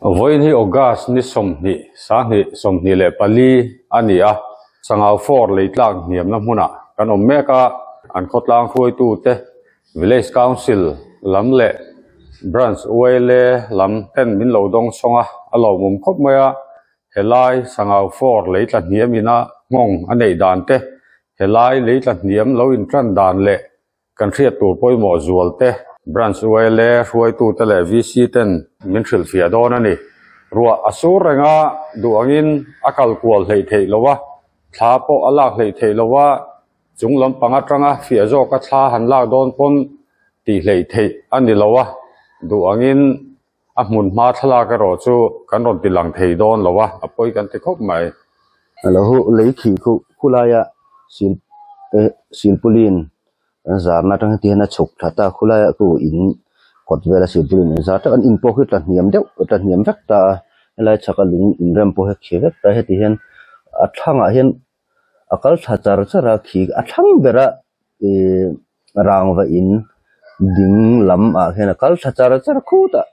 Vawiin hi August ni 20, 20, 24 a ni a, Sangau Four leitlak hniamna hmunah kan awm mek a, an khawtlang hruaitute Village Council lam leh Branch YLA lam ten min lo dawng sawng a, a lawmawm khawp mai a, helai Sangau Four leitla hniam ina nghawng a neih dan te, helai leitla hniam lo intan dan leh Kan hriat tur pawimawh zual te, Branch YLA hruaitute leh VC ten min hrilhfiah dawn a ni. Ruah a sur reng a, duh angin a kal kual hleih theih lo a, thla pawh a lak hleih theih lo a, chung lampang atanga fiah zawka thla han lak dawn pawn tih hleih theih a ni lo a, duh angin a hmun hma thlalak erawh chu kan rawn ti lang thei dawn lo a, a pawi kan ti khawp mai. A lo lei khi khu khulaia sil eh silpulin an zarna atang heti hian a chhuk thla ta khulaia khu in kawt vela silpulin an zar teuh an in pawh khi tla hniam deuh tla hniam vek ta a helai chhaka lung inrem pawh hi a khi vek ta heti hian a thlangah hian a kal thla char char a khi a thlang bera ihh rangva in ding lam ah hian a kal thla char char a khutah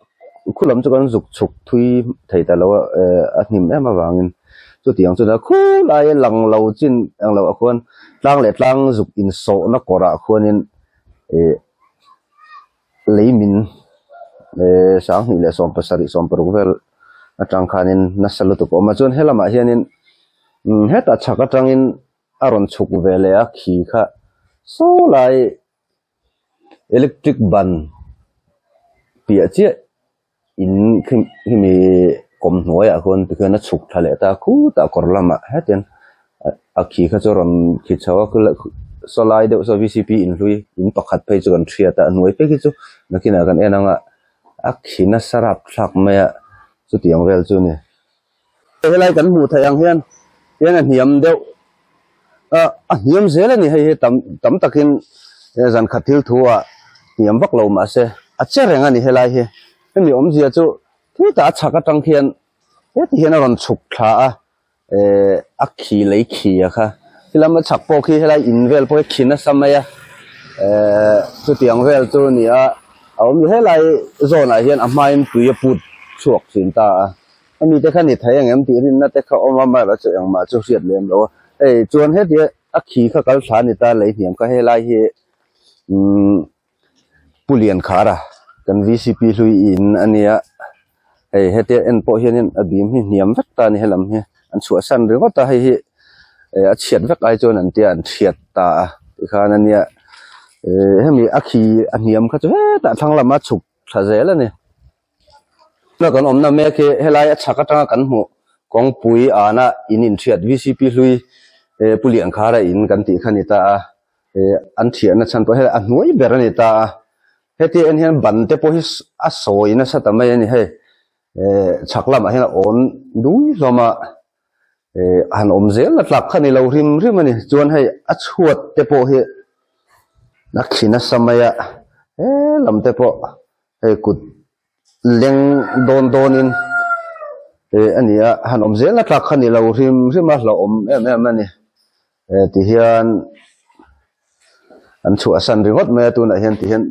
khu lam chu kan zuk chhuk thui thei ta lo a ehh a hnim em avangin chutiang chuan a khulai lang lo chin ang loh ah khuan tlang leh tlang zuk insawhna kawrah khuanin ihh lei min ehh 2017 60 vel atang khanin nasa lutuk a awm a chuan helamah hianin umm hetah chhak atangin a rawn chhuk ve leh a khi kha saw lai electric ban piah chiah in khi khimi kawm hnuaiah khawn tikhian a chhuk thla leh ta khutah kawr lamah hetiang a khi kha chu a rawn khi chho a saw lai deuh saw V C P in hlui in pakhat phei chu kan hriat a a hnuai phei khi chu nakinah kan en ang a a khi nasa rapthlak mai a chutiang vel chu a ni. Helai kan hmuh theih ang hian hian a hniam deuh a a hniam zel a ni hei hi tam tam takin zan khat thil thu ah hniam vak lo mahse a che reng a ni helai hi hemi awmzia chu thutah a chhak atang khian heti hian a rawn chhuk thla a eh a khi lei khi a kha helam a chhak pawh khi helai in vel pawh hi khi nasa mai a eh chutiang vel chu a ni a a awm helai zawnah hian a hmain tui a put chhuak thin ta a. Hemi te kha ni thei ang em tih rinna te kha awm a, amaherawh chu engmah chu hriat lem lo a. Hei chuan heti a khi kha kal thla a ni ta lei hniam kha helai hi umm Pu Liankhara kan VCP hlui in a nia. Hei hetia en pawh hianin a bim hi hniam vek ta a ni helam hi an chhuahsan ringawt a hei hi a chhiat vek ai chuan an tia an thiat ta a tikhan a nia. Hemi a khi a hniam kha chu hetah thlang lama chhuk thla zel a ni. Tuna kan awmna mek hi helai a chhak atanga kan hmuh kawngpui ana in inhriat V C P hlui eh Pu Liankhara in kan tih kha a ni ta a eh an thiahna chhan pawh hei a hnuai ber a ni ta a heti en hian ban te pawh hi a sawi nasa ta mai a ni hei eh chhak lamah hian a awn dui hlawm a eh han awm zel a tlak kha ni lo hrim hrim a ni chuan hei a chhuat te pawh hi a khi nasa mai a he lam te pawh. Hei kut leng dawn dawnin eh a ni a, han awm zel na tlak kha ni lo hrim hrim a hlauhawm em em a ni. Eh tihian an chhuahsan ringawt mai a tunah hian tihian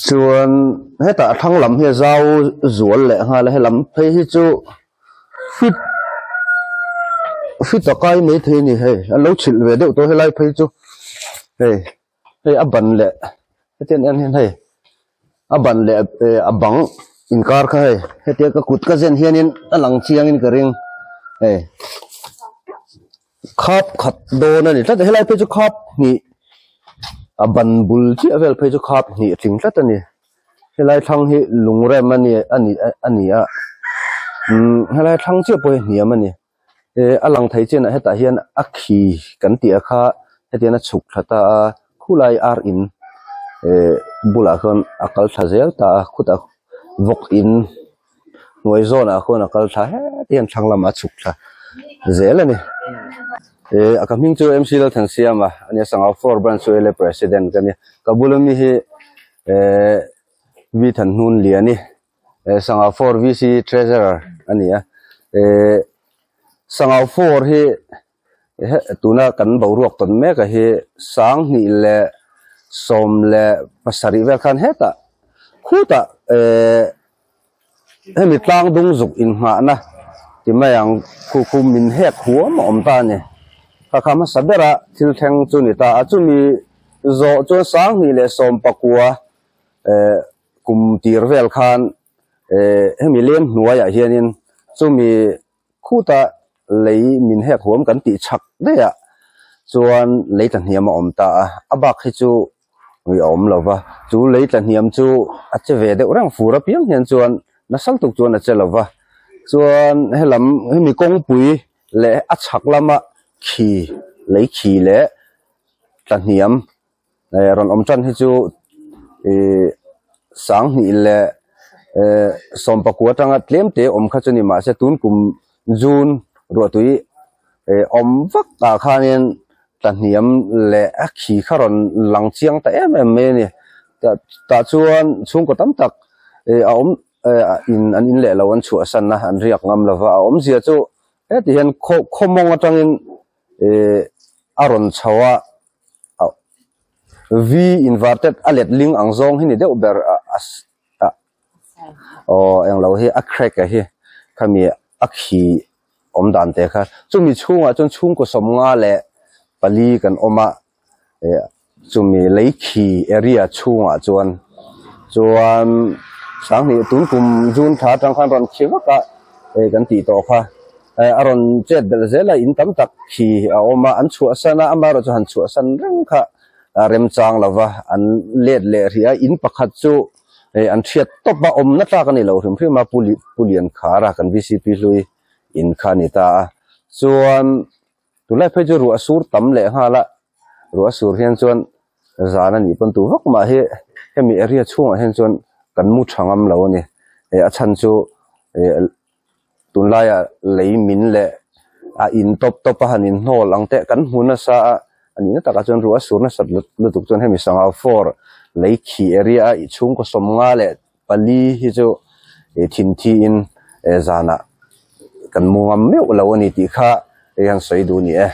chuan hetah a thlang lam hi a zau zual leh nghal a helam phei hi chu fit fit a kai maithei a ni hei an lo chhilh ve deuh tawh helai phei chu hei. Hei a ban leh hetiang en hian hei a ban leh eh a bang inkar kha hei hetia ka kut ka zen hianin a lang chiangin ka ring hei khap khat dawn a ni tlat a helai phei chu khap hnih a ban bul chiah vel phei chu khap hnih a tling tlat a ni helai thlang hi lungrem a ni a ni a ni a umm helai thlang chiah pawh hi hniam a ni. Eh a lang thei chinah hetah hian a khi kan tih a kha hetiang a chhuk thla ta a khulai ar in eh bulah khawn a kal thla zel ta a khutah vawk in hnuai zawnah khawn a kal thla heti hian thlang lamah a chhuk thla zel a ni. Eh a ka hming chu M C Lalthansiama a nia Sangau four branch chu L A president ka nia ka bula mi hi eh V Thanhnunliani. Eh Sangau four V C treasurer a ni a eh Sangau four hi tuna kan boruak tawn mek a hi 2017 vel khan hetah khutah eh. Hemi tlang dung zuk inngahna ti mai ang khu khu min hek huam a awm ta a ni. Kha kha hmasa bera thil thleng chu ni ta a, chumi zawh chuan 2019 eh kum tir vel khan eh hemi lem hnuaiah hianin chumi khuta lei min hek huam kan tih chhak daih ah chuan lei tla hniam a awm ta a, a bak hi chu ui a awm lo va, chu lei tla hniam chu a che ve deuh reng fur apiang hian chuan nasal tuk chuan a che lo va, chuan helam hemi kawngpui leh a chhak lama khi lei khi leh tla hniam eh rawn awm tan hi chu ih 2019 atanga tlem te awm kha chu ni mahse tun kum June ruahtui eh awm vak ah khanin tla hniam leh a khi kha rawn lang chiang ta em em mai a ni tah tah chuan chhungkaw tam tak eh a awm eh in an in leh lo an chhuahsan a an riak ngam lova a awmzia chu heti hian khaw khaw mawng atangin eh a rawn chho a. V inverted a let ling ang zawng hi ni deuh ber a a aw englo hi a crack a hi khami a khi awm dan te kha chumi chhungah chuan chhungkaw 54 kan awm a eh chumi lei khi area chhungah chuan chuan 2000 tun kum June thla atang khan rawn khi vak a eh kan tih tawh kha. A rawn chet belh zel a, in tam tak khi a awm a, an chhuahsan a, amaherawh chu han chhuahsan reng kha a remchang lo va, an let leh rih a, in pakhat chu an hriat tawp a, awmna tlak a ni lo hrim hrim a, Pu Pu Liankhara kan VCP hlui in kha a ni ta a, chuan tunlai phei chu ruah sur tam leh nghal a, ruah sur hian chuan zan a nih pawn tu vak mah hi hemi area chhungah hian chuan kan mu tha ngam lo a ni, a chhan chu Tunlaia lei min leh a in tawp tawp a han inhnawl ang teh kan hmu nasa a, a nihna takah chuan ruah a sur nasat lutuk chuan hemi sangau four lei khi area a i chhungkaw 54 hi chu i thinthi in zanah kan mu ngam meuh lo a ni tih kha hei han sawi duh a ni e.